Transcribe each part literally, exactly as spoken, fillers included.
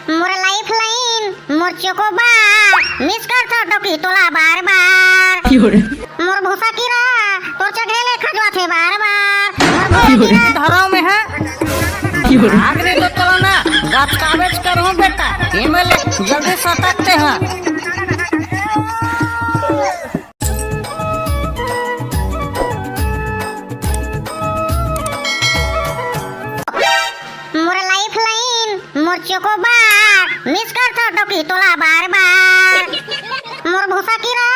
More life line, मोर chocobar, मिस करथों डौकी तोला बार बार। मोर भूसा कीरा, तोर चघेले खजवाथे बार बार। मोर भूसा कीरा। धराव में है। आखिरी तो तोला ना गचकाबेच करहूं बेटा, एमएलए जल्दी सटकते हैं। मोर लाइफ लाइन, मोर चोकोबार, मिस करथों डौकी तोला बार बार। मोर भूसा कीरा,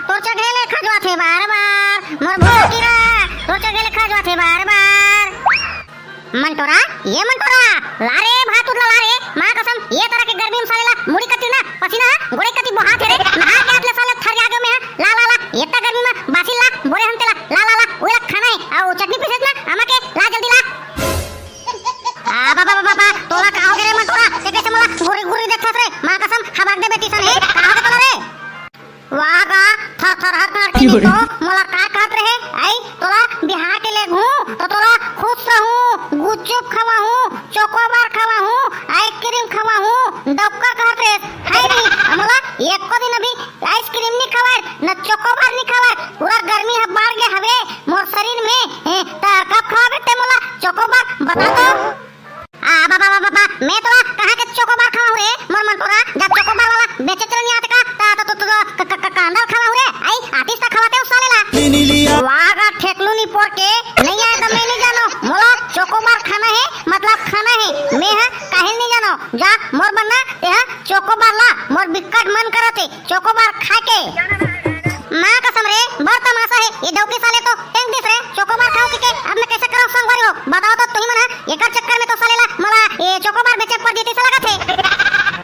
तोर चघेले खजवाथे बार बार। मोर भूसा कीरा, तोर चघेले खजवाथे बार बार। मंटोरा, ये मंटोरा, ला रे भात उधला ला रे। माँ कसम, ये तरह के गर्मी में साले ला मुड़ी कती ना पसीना गोड़े कती बोहाथे रे। नहा के आत ले साले थर जागे में। ला ला ला, इतना गर्मी में बासी ला बोरे हम तेला। ला ला ला, उला खाना है, आओ चटनी पीसे ना, आमा के ला जल्दी ला। आ बाबा बाबा बाबा, तोला का हो गे रे मंटोरा? ते कैसे मोला गुर्री गुर्री देखत रे? माँ कसम, हबाक दे बेटी सन है, का हो गे तोला रे? वाह गा, थर थर हर थर के तो मोला का कहत रहे? आई तोला बिहार के ले घू तो तोला खुश रहूं, गुपचुप खवाहूं, चोकोबार खवाहूं, आइसक्रीम खवाहूं, डौका कहत रहे। हाय रे, मोला एको दिन अभी आइसक्रीम नहीं खवाए, न चोकोबार नहीं खवाए। पूरा गर्मी ह बाढ़ गे हवे मोर शरीर में। ए, त कब खवाबे ते मोला चोकोबार? बता तो। आ बाबा बाबा बाबा, मैं तोला कहाँ के चोकोबार खवाहूं रे? मोर मंटोरा, जब चोकोबार वाला बेचे चलन नहीं आते का, ता तो तो तो क- क- क- कांदा खवाहूं रे। आई आतिश ता खवाते उस साले ला। वाह गा ठेकलू नहीं पोर के, नहीं आए तो मैं नहीं जानो। मोला चोकोबार खाना है, मतलब खाना है। मैं हा काहिल नहीं जानो। जा मोर बन्ना ते हा चोकोबार ला, मोर बिकट मन करते चोकोबार खा के। माँ कसम रे, बड़ तमाशा है, ये डौकी साले तो टेंग दिस रे, चोकोबार खाओ के, के अब मैं कैसे करूँ संगवारी हो, बताओ तो तुही मन हा, एकर चक्कर में तो साले ला मोला ये चोकोबार बेचे पर देती से लगत है।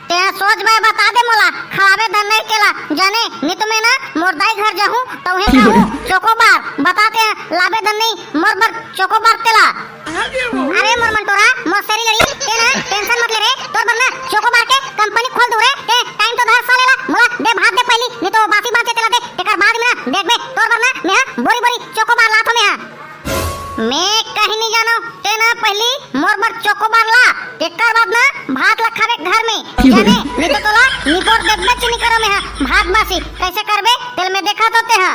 ते सोच भाई बता दे मोला, खवाबे धन नहीं तेला, जाने, नहीं तो मैं ना मोर दाई घर जाहूँ, तो उहे खाहूँ चोकोबार, बताते हैं, लाबे धन नहीं, मोर बर चोकोबार तेला। अरे मोर मंटोरा, मोर सेरी लड़ी, ते ना टेंशन मत ले रे, तोर बर ना चोकोबार के कंपनी खोल दूं रे, ते टाइम तो धर साले ला, मोला दे भात दे पहली, नहीं तो बासी बात तेला दे, तेकर बाद में ना देखबे, तोर बर ना मैं हा बोरी बोरी चोकोबार लात हो मैं हा। मैं कहीं नहीं जानो, ते ना पहली मोर बर चोकोबार ला, तेकर बाद ना भात ला खाबे घर में, जाने, नहीं तो तोला निपोर देखबे चुनी करो मैं हा, भात बासी, कैसे करबे, तेल में देखा तो ते हा।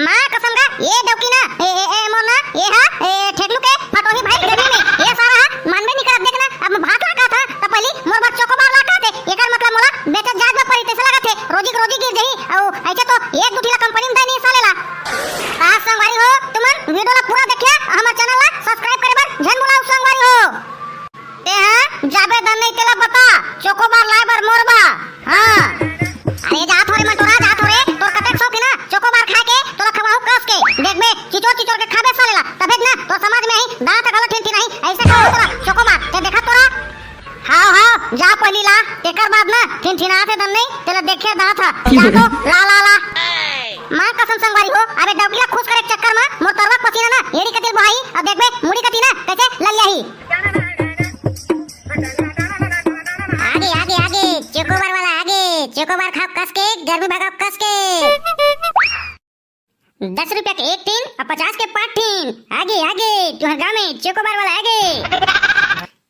माँ कसम का, ये डौकी ना, ए, ए, ए, मोर ना, ये हा, ए, ठेकलू के फटोही भाई गर्मी में, ये सारा हा, मानबे नहीं करत, देख ना, अब भात ला कहत हा, त पहली मोर बर चोकोबार ला कहत हे, एकर मतलब मोला बेचत जात में परी, तैसे लगत हे, रोजी के रोजी गिर जही, अउ ऐसे तो एक दू ठिला कंपनी में दे नहीं साले ला। का संगवारी हो, तुमन वीडियो ला पूरा देखिया, हमर चैनल ला सब्सक्राइब करे बर झन भुलाओ संगवारी हो। ते हा जाबे धन नहीं तेला बता, चोकोबार लाए बर मोर बर। हाँ। अरे जा थोरे मंटोरा, जा थोरे, तोर कतेक शौक है ना चोकोबार खाए के, तोला खवाहूँ कस के। देखबे, चिचोर चिचोर के खाबे साले ला, तभे ना तोर समाज में ही दांत गलत ठिन ठिन आई, ऐसे खाओ तोरा चोकोबार, ते देखा तोरा। हाव हाव, जा पहली ला, तेकर बाद ना ठिन ठिन आथे दन नहीं, तेला देखे दांत हा, जा तो, ला ला ला। माँ कसम संगवारी हो, अबे डौकी ला खुश करे के चक्कर में मोर तरवा पसीना ना एड़ी कतिल बहाई, अब देखबे मुड़ी कती ना कैसे ललियाही। आगे, आगे, आगे, चोकोबार वाला आगे, चोकोबार खाओ कस के, गर्मी भगाओ कस के। दस रुपया के एक टीन अउ पचास के पाँच टीन। आगे, आगे, तुहर गांव में चोकोबार वाला आगे।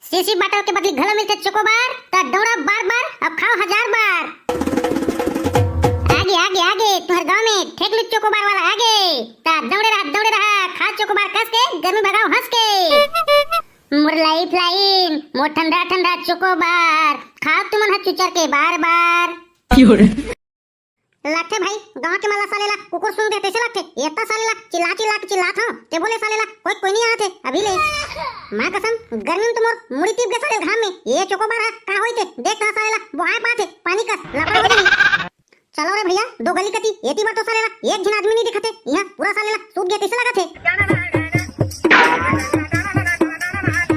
सीसी बाटल के बदली घलो मिलथे चोकोबार, त दौड़ा बार बार अउ खाओ हजार बार। आगे, आगे, आगे, तुहर गांव में ठेकलू चोकोबार वाला आगे। त दौड़े रहा, दौड़े रहा, खा चोकोबार कस के, गर्मी भगाओ हंस के। मोर लाइफ लाइन, मोर ठंडा ठंडा चोकोबार, खाओ तुमन ह चुचर के बार बार। लगथे भाई, गांव के मन ला साले ला कुकुर सूंघ दे तैसे लगथे। एतना साले ला चिल्ला चिल्ला के चिल्लात हंव, ते बोले साले ला कोई कोई नहीं आत हे अभी ले। माँ कसम, गर्मी में तो मोर मुड़ी टीप गे साले घाम में। ये चोकोबार हा का होई थे, देख कहाँ साले ला बोहाए पाथे, पानी कस लपड़ा हो जाही। चलो रे भैया, दो गली कती, एती बर तो साले ला एक झिन आदमी नहीं दिखत हे, यहाँ पूरा साले ला सूत गया तैसे लगत हे।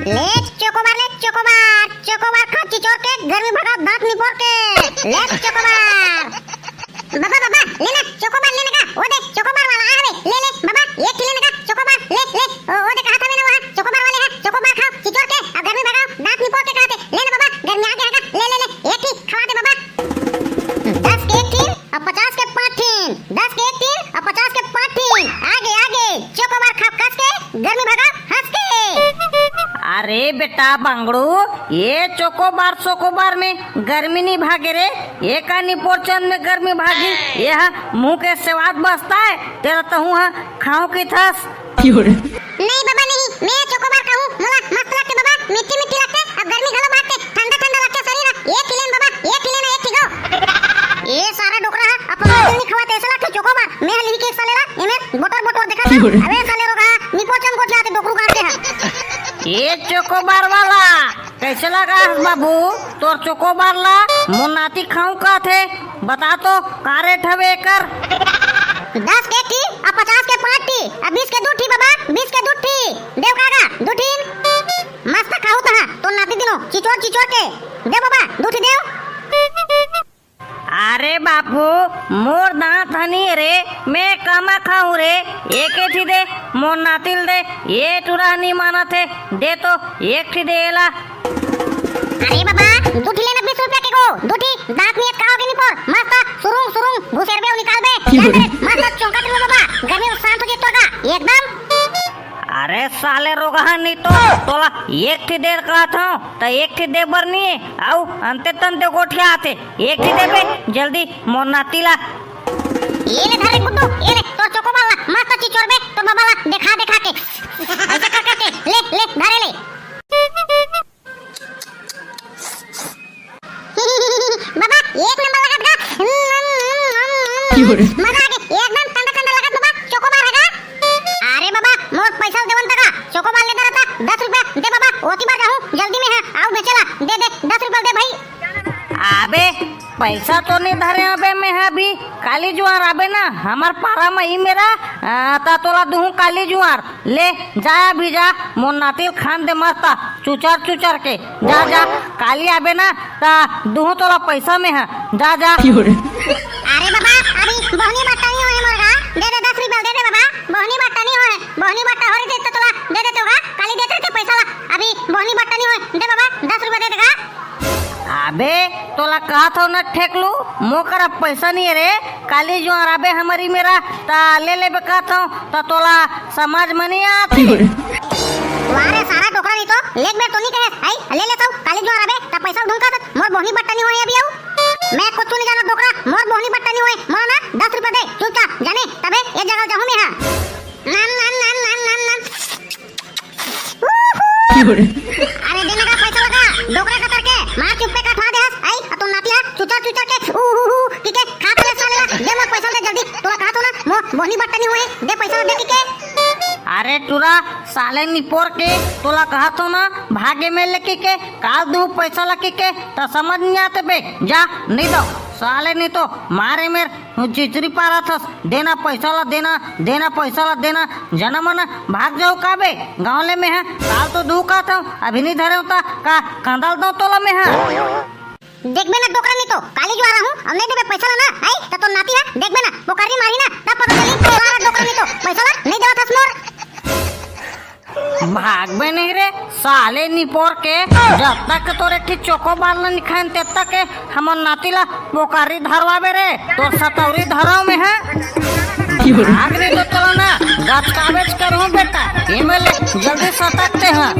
ले चोकोबार, ले चोकोबार, चोकोबार खा चिचोर के, गर्मी भगा दांत निपोर के। ले चोकोबार। बाबा, बाबा, लेना, चोकोबार लेने का, वो देख, चोकोबार वाला आ हवे, ले, ले, बाबा, एक ठे लेने का, चोकोबार, ले, ले, ओ, वो देख, हाथ में ना वो है, चोकोबार वाले हैं, चोकोबार खाओ, चिचोर के, अब गर्मी भगाओ, दांत निपोर के खाते, लेना बाबा, गर्मी आ गया है, ले, ले, ले, एक ठे, खवा दे बाबा। दस के एक ठे, अब पचास के पाँच ठे, दस के एक ठे, अब पचास के पाँच ठे, आगे, आगे, चोकोबार खाओ कस के, गर्मी भगाओ हंस के। अरे बेटा, ता बंगड़ू, ये चोकोबार सोकोबार में गर्मी नी भागे रे, ये का निपोर चंद में गर्मी भागी? ये हा मुंह के सेवाद बसता है, तेरा तहूं हा खाऊं की थस। नहीं बाबा नहीं, मैं चोकोबार खाऊं, मोला मस्त लगते बाबा, मीठी मीठी लगते, अब गर्मी घलो भागते, ठंडा ठंडा लगते शरीर, एक ही लेन बाबा, एक ही लेन, एक ही गो। ये सारा डोकरा हा अपन दिल नहीं खवाते, ऐसा लगते चोकोबार, मैं हली के एक साले ला, ये मैं बोटर बोटर देखा था, अबे साले रोगा, निपोर चंद गोठिया आते डोकरू गाते हा। ये चोकोबार वाला, कैसे लगा हस बाबू तोर चोकोबार ला? मोर नाती खाऊं का थे, बता तो का रेट हवे एकर? दस के एक ठी, अउ पचास के पांच ठी, अउ बीस के दू ठी बाबा, बीस के दू ठी। देव कागा, दू ठी। मस्त खाऊ तहा, तोर नाती दिनो, चिचोर चिचोर के। दे बाबा, दू ठी देव। अरे बापू, मोर दांत हनी रे, मैं कमा खाऊं रे, एक ठी दे, मोर नातिल दे, ये टुरा नी मानत हे, दे तो एक ठी दे एला। अरे बाबा, दू ठी लेना बीस रुपया के गो, दू ठी दांत नियत का होगे नी पर, मस्त सुरुंग सुरुंग घुसेरबे अउ निकालबे, जान दे, मस्त चौंका रे बाबा, गर्मी शांत हो जेतो का, एकदम। अरे साले रोगहा नी तो, तोला एक ठी देर कहत हूं, त एक ठी दे बर नी, अउ अंते तंते गोठिया आते, एक ठी देबे, जल्दी मोर नाती ला। ये ले धरे गुड्डू, ये ले, तोर चोकोबार ला, मस्त चिचोरबे, तोर बाबा ला, देखा, देखा के। ऐसे कर करके, ले, ले, धरे ले। बाबा, एक नंबर लगत गा। मजा आ गया, एकदम ठंडा ठंडा लगत बाबा, चोकोबार है गा। अरे बाबा, मोर पैसा देवन तका, चोकोबार लेना रहता, दस रुपया दे बाबा, ओती बार जाहूं, जल्दी में है, आऊ बेचेला, दे दे, दस रुपया दे भाई। अबे, पैसा तो नहीं धरे अबे मैं अभी, काली जुआर आबे ना, हमार पारा में ई मेरा, आ, ता तोला दूहूं काली जुआर, ले, जा अभी जा, मोर नातिल खान दे मस्त, चुचर चुचर के, जा, जा, काली आबे ना, ता दूहूं तोला पैसा में है, जा, जा। अरे बाबा, अभी बोहनी बट्टा नहीं होए मोर गा, दे दे दस रुपया दे दे बाबा, बोहनी बट्टा नहीं होए, बोहनी बट्टा हो रही थी तो तोला दे देते होगा, काली देते थे पैसा ला, अभी बोहनी बट्टा नहीं होए, दे बाबा, दस रुपया दे देगा। अबे, तोला कहत हव न ठेकलू, मोकरा पैसा नहीं है रे, काली जुआर आबे हमरी मेरा, ता ले लेबे कहत हव, ता तोला समझ में नहीं आत। वाह रे, सारा डोकरा नहीं तो, लेक बेर तो नहीं कहे, आई, ले लेत हव, काली जुआर आबे, ता पैसा ढूंढ कर, मोर बोहनी बट्टा नहीं होए अभी आऊ। मैं कुछ नहीं जानो डोकरा, मोर बोहनी बट्टा नहीं होए, मोला ना दस रुपया दे, चुपचाप, जाने, तबे ये जगह जाहूं मैं हाँ। नम, नम, नम, नम, नम, नम। अरे देने का पैसा लगा, डोकरा कतर के, मार चुप्पे का ठा दे हस, आई, अ तो नातिया, चुचर चुचर के, ऊ हू हू, ठीक है, खा के साले ला, दे मोर पैसा दे जल्दी, तोला कहा तो ना, मो, बोहनी बट्टा नहीं होए, दे पैसा दे ठीक है। अरे टुरा, साले निपोर के, तोला कहा तो ना, भागे में लेके के, काल दू पैसा लके के, त समझ नहीं आते बे, जा, नहीं दो, साले नहीं तो, मारे मेर, चिचरी पारा थस, देना पैसा ला, देना, देना पैसा ला, देना, जना मना भाग जाओ का बे, गाँव ले में है, काल तो दू का था, अभी नहीं धरे होता, का कंदल दो तोला में है। देखबे ना डोकरा नहीं तो, काली जुआर आहूं, अब नहीं देबे पैसा ला ना, आई, त तो नाती है, देखबे ना, बोकारी मारी ना, तब पता चली, तोरा डोकरा नहीं तो, पैसा ला, नहीं देवा थस मोर। भागबे नहीं रे, साले निपोर के, जब तक तोरे की चोकोबार ला निखान, तब तक के हमर नाती ला बोकारी धरवाबे रे, तोर सतौरी धराव में है। भाग रे तो तोला ना, गचकाबेच करहूं बेटा, एमे ले जल्दी सटकते हैं।